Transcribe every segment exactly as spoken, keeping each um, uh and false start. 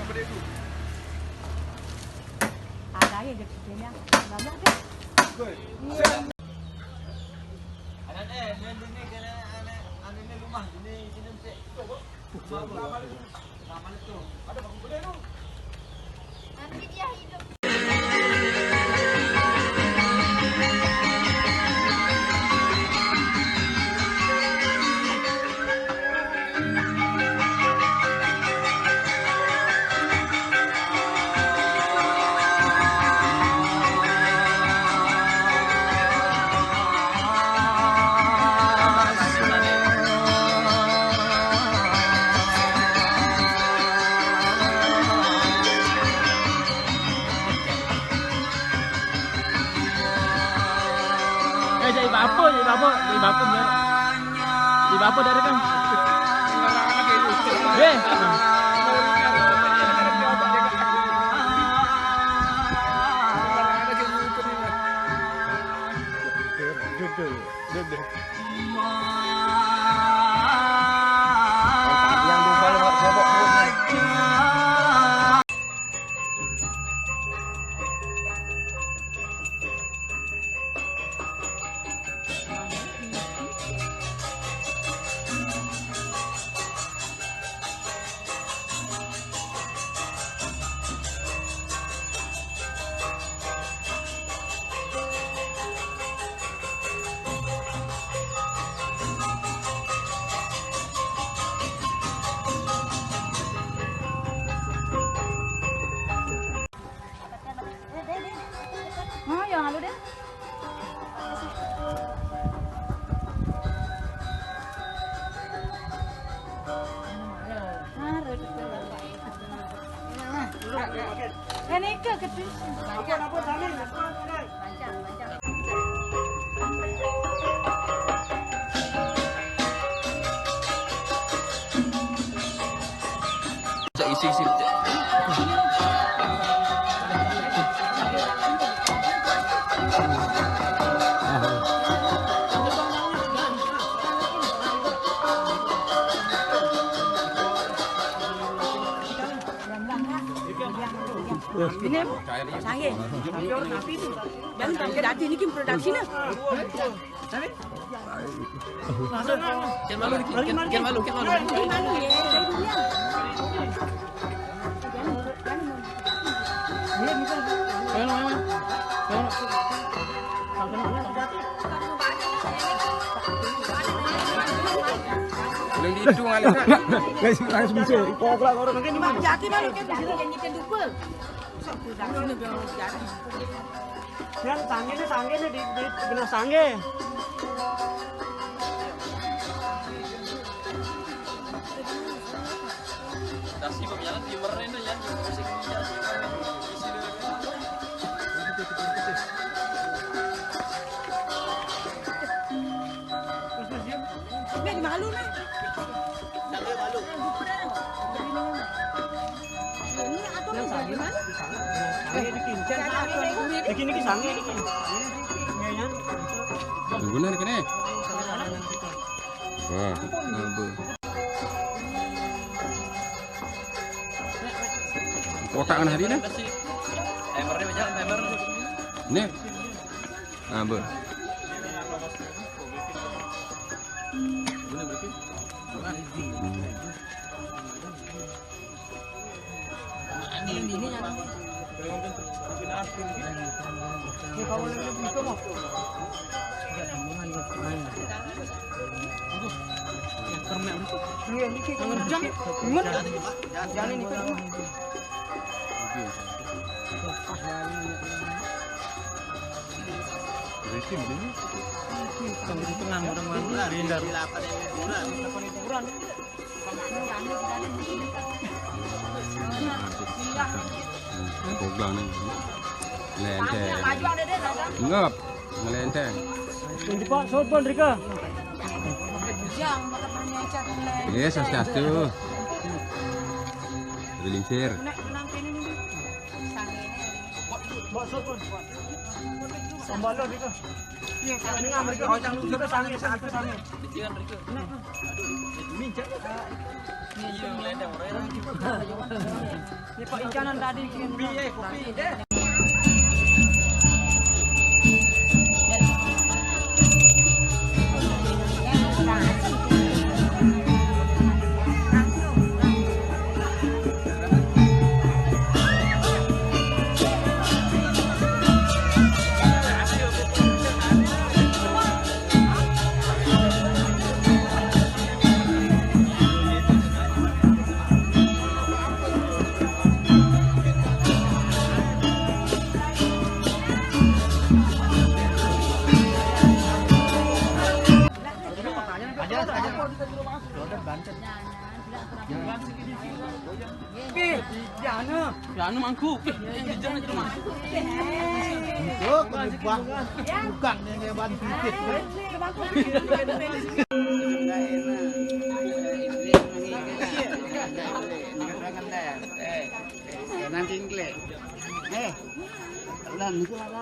Ada aja gitu ya. Banyak deh. Anak eh, ini, ini, ini, ini, ini rumah, ini, ini, ini. Rumah, rumah, rumah. Rumah mana tuh? Ada bang gede tuh. Nanti dia hidup. Eh, jadi apa? Jadi apa? Jadi apa, ya? Jadi apa dari kan? Eh. Duduk, duduk. Oh, yang lalu deh. Ini ke ketus. Cak isi isi. Ini sange. Jangan sampai jadi ini produksi nah. Jangan malu, jangan malu, jangan malu. Ini malu ya, dari dunia. Belum dihitung, Alex. Guys, langsung bisa. Kok lah orang. Jati malu kan bisa nyanyikan dupe. Produksi ini biar jati. Yang sangge nih, sangge nih, di, di, kena sangge. Dasi berjalan di meren ya, di musik. Ini malu nih. Ini apa nih? Ini sange, ini sange. Ini sange, ini. Bener kene. Wah, abu. Kotak kan hari ini? Timernya aja, timer. Nih. Abu. Tenang, orang mandi. Bogang nih. Lenteng. Enggak, ngelenteng. Ini Pak, sopan Rika. Iya, sastu. Lingsir. Pak, sopan. Tambah lo Rika. Ini ngambil ke ojang lu juga sange, sange, sange. Ini ngelenteng, orang. Kopi, eh, kopi. Oke, ya anu. Ya anu mangku. Oke, yang di jalan itu mah. Itu penyebab bukan yang hebat sedikit. Nanti klik. Eh, lan itu lah.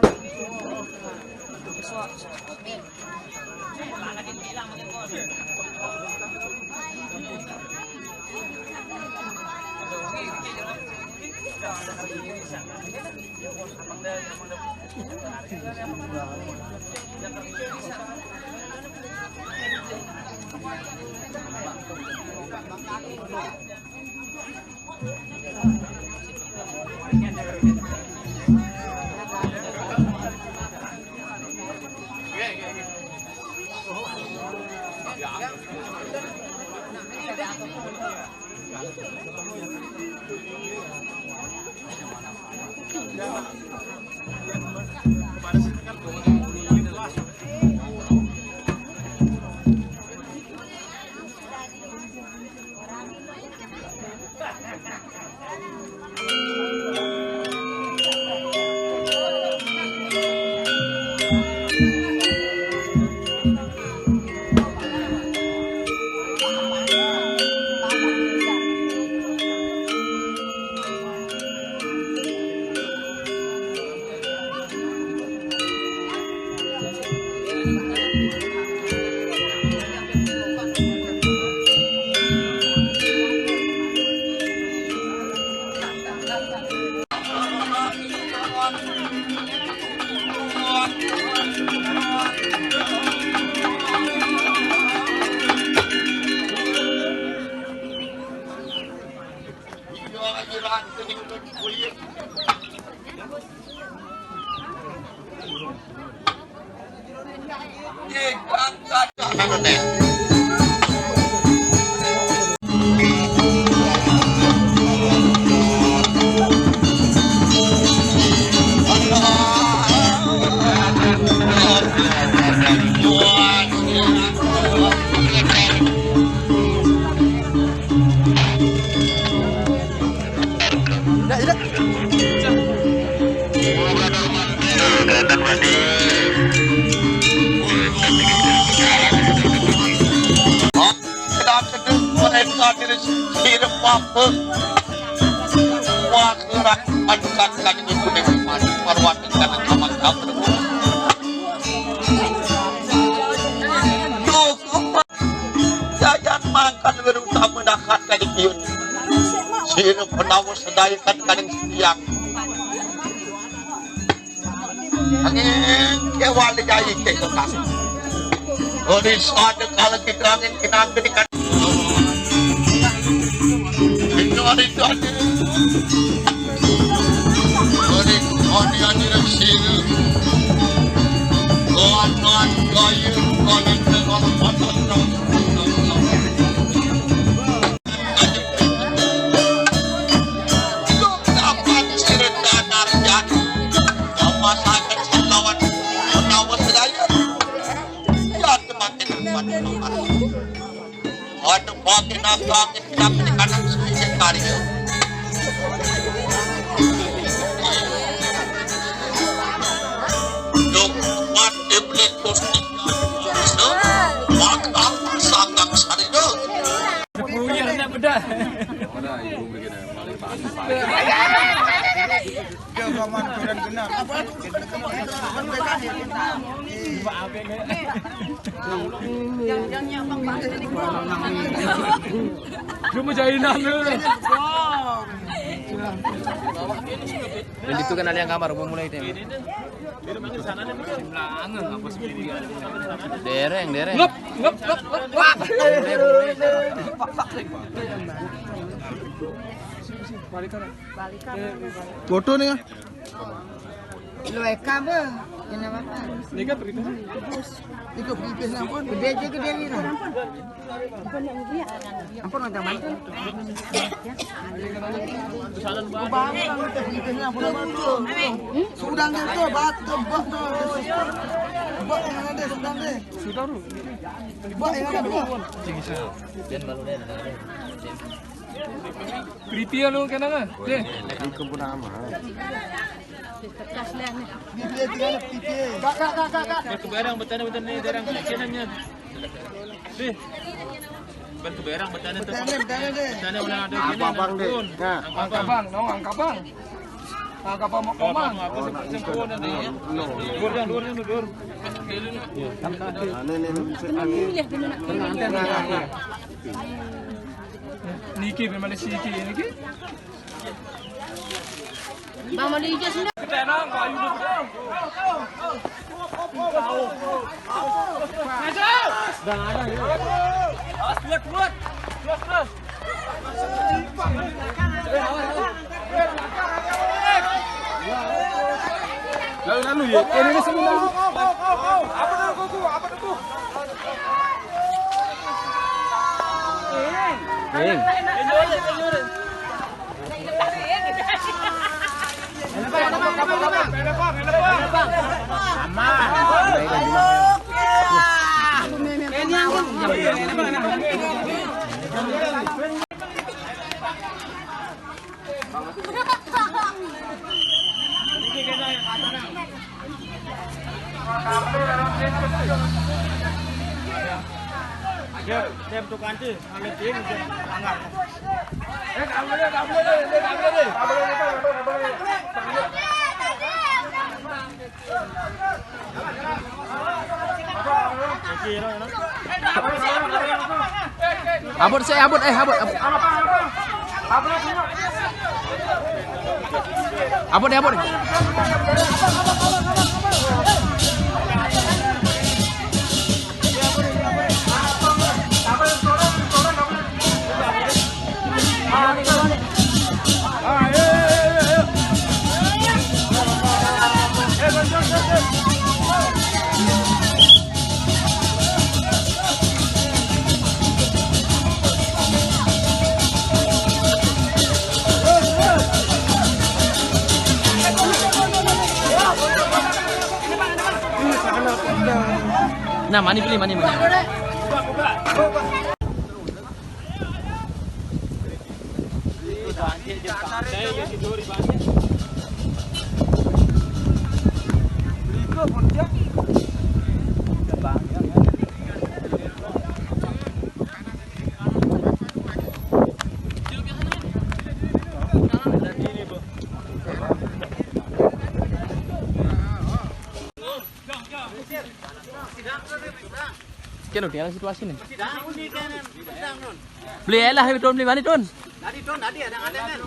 Mereka diri sirep apa? Wah, kerang adukan kaki kuning madu marwati kaki kaman kabur. Cukup. Jajan makan weru tamu dahat kali kiun. Sirep penawa sedaya kan kadang siang. Angin kewali jai ke kota. Ori sada kala kita angin kenang kedikan. Itu hari itu ada. Ori, ori ada sini. Kawan-kawan kayu, kawan-kawan. Aduh, makin aku, makin aku, makin aku, makin aku di kanan sini, kari. Dok, mati beli terus. Maka sangat sari, dok. Sepuyuh nak bedah. Dia kawan turun kena. Apa tu? Cuma jainan tu. Yang itu kan ada yang kamar, gua mulai deh. Dereng, dereng. Ngep, ngep, ngep, ngep. Wah. Foto nih ya. Lu Eka be, ini apa? Ini kan berita. Itu berita ampun. Gede aja gede ini. Ampun, ampun, ampun. Sudang dia tu, bat, bat tu. Bat yang ada, sudang dia. Sudah lu. Bat yang ada, bat. Kripi lu kena nggak? Deh. Ini kebun ama. Berkebarang bertanya, bertanya, darang kecilnya. Deh. Berkebarang bertanya tu. Bertanya, bertanya deh. Bertanya ulang ada. Apa bang deh? Nah. Angka bang, no, angka bang. Angka bang mau komang. Apa sih, sempurna deh? Dur, dur, dur, dur. Nah, ini, ini, ini. Niki, bagaimana sih Niki? Niki? Bang, mau diijaz enggak? Awas, buat, buat. Terus, terus. Lalu, lalu, ya. Ini, ini semua. Apa tuh, kuku? Apa tuh, kuku? Ring. Dia, dia bentuk anti, kalau tim, dia angkat. Abot, saya abot, eh, abot, abot. Abot, eh, abot. Nah, mani pilih, mani, mani. Kena tinggal situasi nih. Beli elah, Don, beli mani, Don. Tadi, Don, tadi ada, ada kan?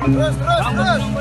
Terus, terus, terus.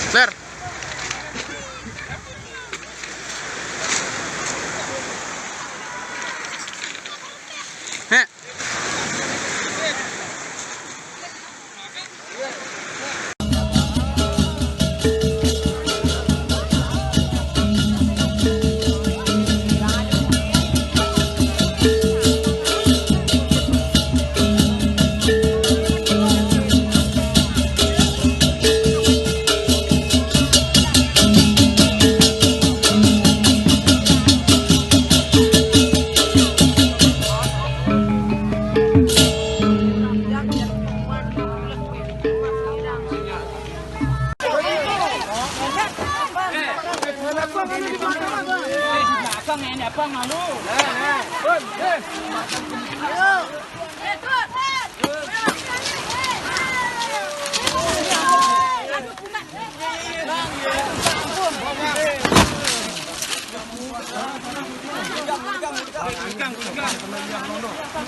Sir. Heh.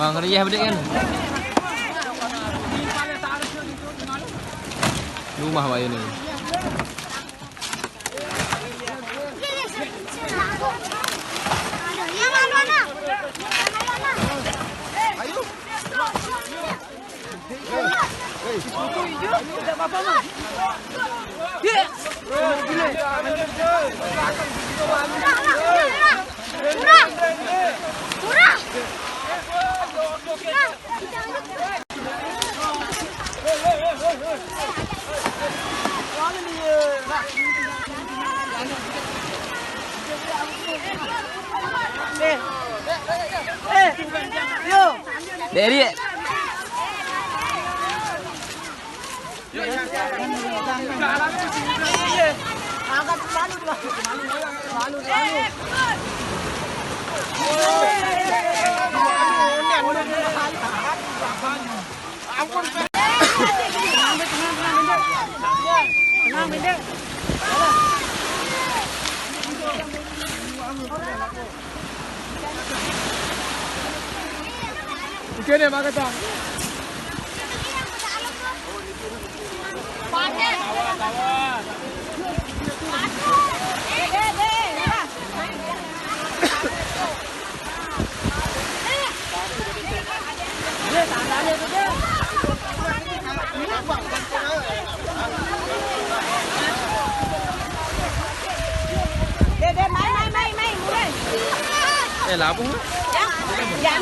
Bang, kerja bedik kan? Rumah bayu ni. Dek, dek. Kene makan tang. Eh, lapung. Ya, ya,